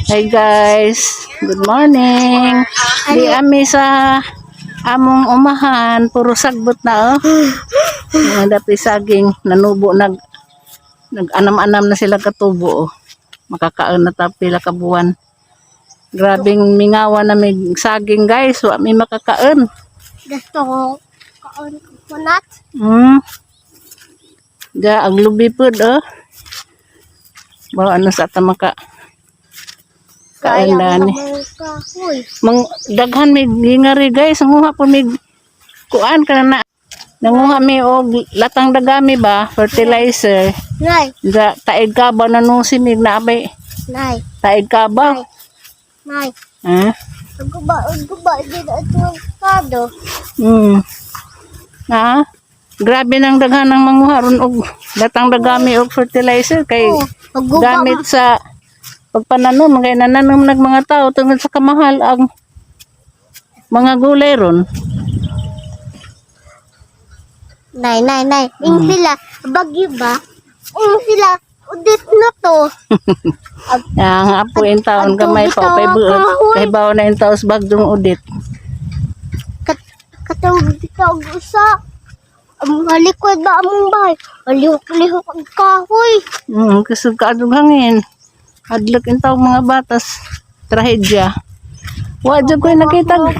Hi guys, good morning. Di ami sa among umahan, puro sagbot na oh. Mga dapi saging nanubo nag anam-anam na sila katubo oh. Makakaon na ta pila ka buwan. Grabing mingawan na may saging guys, wa may makakaon. Gusto ko kaon coconut. Da ang lubi pud oh. Bawa ano sa ta maka kaon na ni. Kaya kahoy. Mang daghan may gingari guys, nanguha po may kuan kana na nanguha mi og latang dagami ba fertilizer. Nay, Ga taig ka ba na nung simig na abay nay, taig ka ba? Nay. Ha? Guba, guba, di na ito ang kado. Ha? Grabe nang daghan ng manguha ron og latang dagami og fertilizer kay Oh, guba, gamit sa pagpananom kay nananom nag mga tao tungod sa kamahal ang mga gulay ron. Nay, nay, nay. Ing sila, bagyo ba? Ing sila, udit na to. Ang apo in taon Ang gamay tubig pa pay tawa buot. kahoy. Kay bawo na in taos bagdong udit. Katawag dito og usa. Ang halikod ba among bahay? Alihok-lihok ang kahoy. Kusog ka adong hangin. Adlok in taong mga batas. Trahedya. Wa jud ko'y nakita. Ang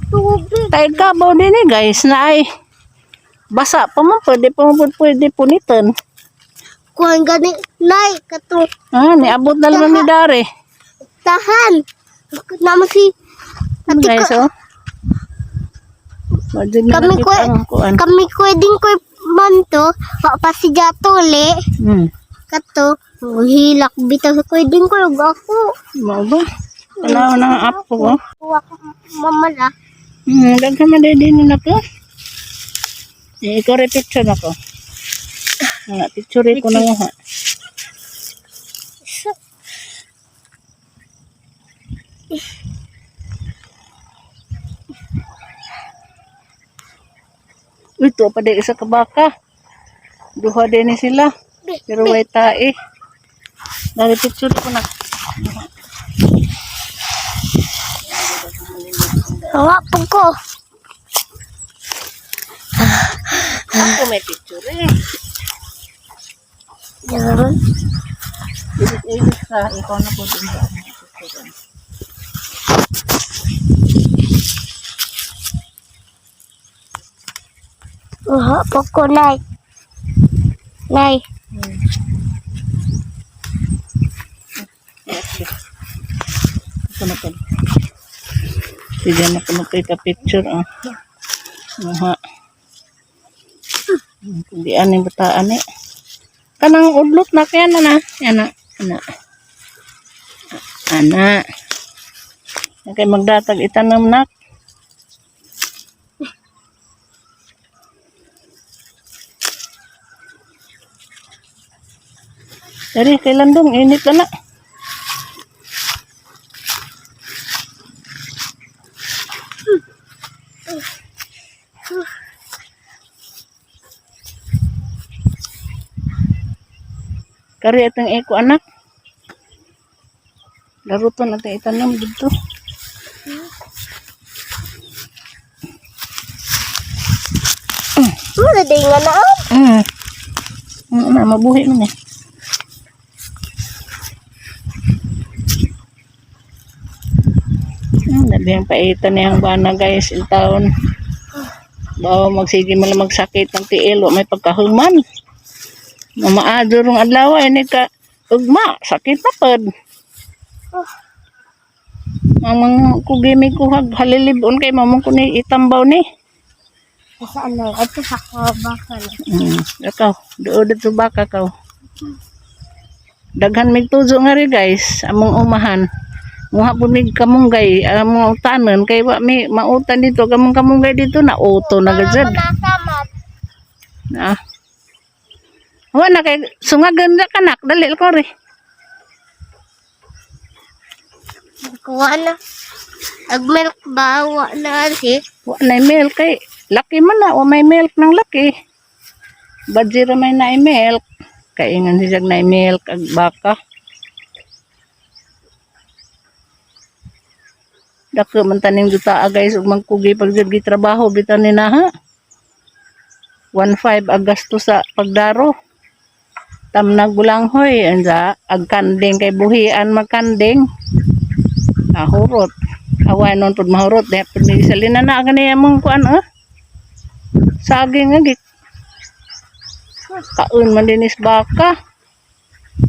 tubig. Tayo kabaw din eh guys na ay basa pa man pwede pa man pwede punitan. Kuhan gani, nay, katong Ah, niabot na lang ni Dari. tahan. Naman si Ano Ate guys oh. Wa jud na Kami nakita ang kuan. Kami ko din ko manto, wa pa si Jatole, kato, hilak bitaw sa ko din ko ug ako. Mao ba? Tanaw na ang apo ko. Kuha ko mamala. Daghan man din na po. Eh, ikaw rin picture na ko. Nga, picture ko na nga. Uy, tuwa pa din isa ka baka. Duha din ni sila. Pero way tae. Dari picture ko na. Hawa po ko. Ako may picture eh. Yan. Ilit-ilit sa ikaw na po din ba? Picture. Hawa po ko, nay. Nay, Ito na po. Sige na po magkita picture. Oh. Muha. Kundi ano yung bataan eh. Kanang udlot na kaya na na. Yan na. Ana. Ana. Okay, magdatag itanom na. Dari, kailan dong? Init na na. Kari atong eko anak. Laro to natin itanom dito. muna day nga na. Oh. Na, mabuhi man eh. Labi ang paitan niyang bana guys in town. Bawa magsige man lang magsakit ng tiil, wa may pagkahuman. Mamaado rong adlaw ini ka ugma, sakit na pod. Ang mga kugi may kuhag halilibon kay mamong ko ni itambaw ni. Sa ano, ito sa kabakan. Ikaw, doon dito baka kaw. Daghan mig tuzo nga ri guys, among umahan. Muha po mig kamunggay, among utanon kay wa mi mautan dito, kamong kamunggay dito na auto na gazad. Nasamad. Na. Wa na kay sungagan na kanak, dali ko ri. Kuha na. Ag milk ba? Wa na si. Wa na milk kay laki man na, wa may milk ng laki. Badjira may na milk. Kaingan si Jag na milk ag baka. Dako man taning duta guys ug mangkugi pag jud gitrabaho bitaw ni na ha. 1.5 ag gasto sa pagdaro. Tamnag bulanghoy ansa ag kanding kay buhian magkanding. Nahurot. Awa nun pud mahurot dahil pud ni salina na gani among kuan oh. Saging nga gi kaon man dinis baka.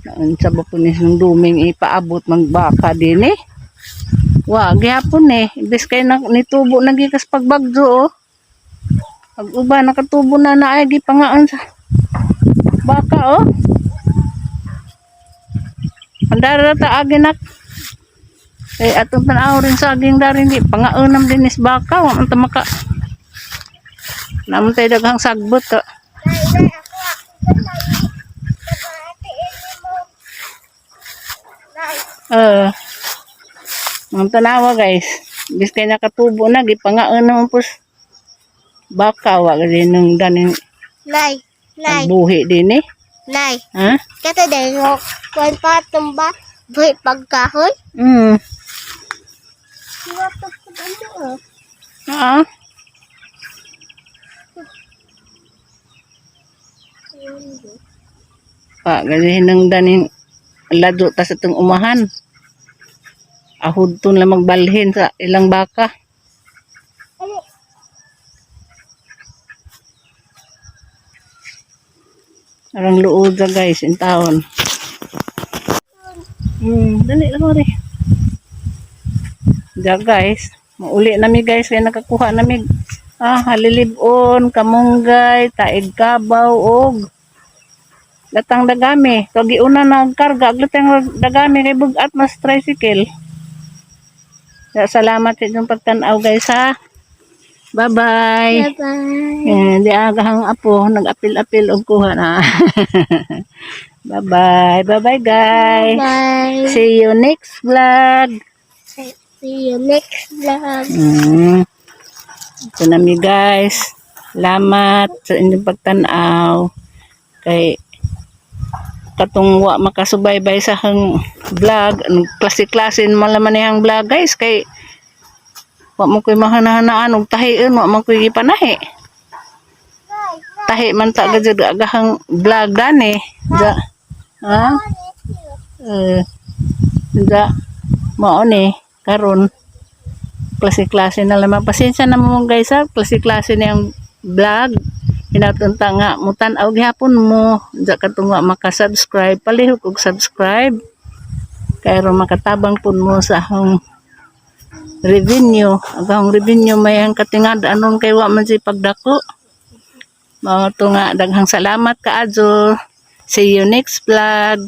Naunsa ba po ni nung duming ipaabot magbaka din eh. Wa gihapon eh. Imbes kay na, nitubo na gikas pagbagyo oh. Pag uba nakatubo na na ay gipangaan sa baka oh. Andara ta aginak. Eh atong tan-aw rin saging darin di pangaon nam dinis baka wa man ta maka. Naman tayo daghang sagbot ka. Eh, mga tanawa guys. Imbes kay nakatubo na gipangaon naman pos baka wa gani nung daning Nay, nay, buhi din eh. nay. Ha? Kato dahil mo, kuhan pa tumba, buhi pagkahoy. Siwatok ko ano oh. Ah. Pa gani nang daning lado ta sa itong umahan. Ahud ton lang magbalhin sa ilang baka. Arang luod ra guys in taon. Dali lang ori. Ja guys, mauli nami guys kay nakakuha nami halilibon, kamunggay, taig kabaw og latang dagami. To giuna nagkarga og latang dagami kay bug-at mas tricycle. Ya, salamat sa inyong pagtan-aw guys ha. Bye-bye. Bye-bye. Eh, di agahang apo, nag-apil-apil og kuha na. Bye-bye. Bye-bye guys. Bye. See you next vlog. See you next vlog. Ito na mi guys. Salamat sa inyong pagtanaw. Kay katong wa makasubaybay sa hang vlog, klase-klase man laman niyang vlog guys kay wa mo koy mahanahanaan og tahion, wa man koy gipanahi. Tahi man ta gajud agahang vlog dani. Ja. Ha? Eh, ja. Mao ni karon klase-klase na lamang. Pasensya na mo guys ha. Klase-klase na yung vlog. Hinatunta nga mo tan-aw gihapon mo. Diya ka tunga maka-subscribe. Palihog og subscribe. Kay ron makatabang pud mo sa akong revenue. Ang akong revenue may ang katingad anon kay wa man siya pagdako. Mga to nga daghang salamat kaadyo. See you next vlog.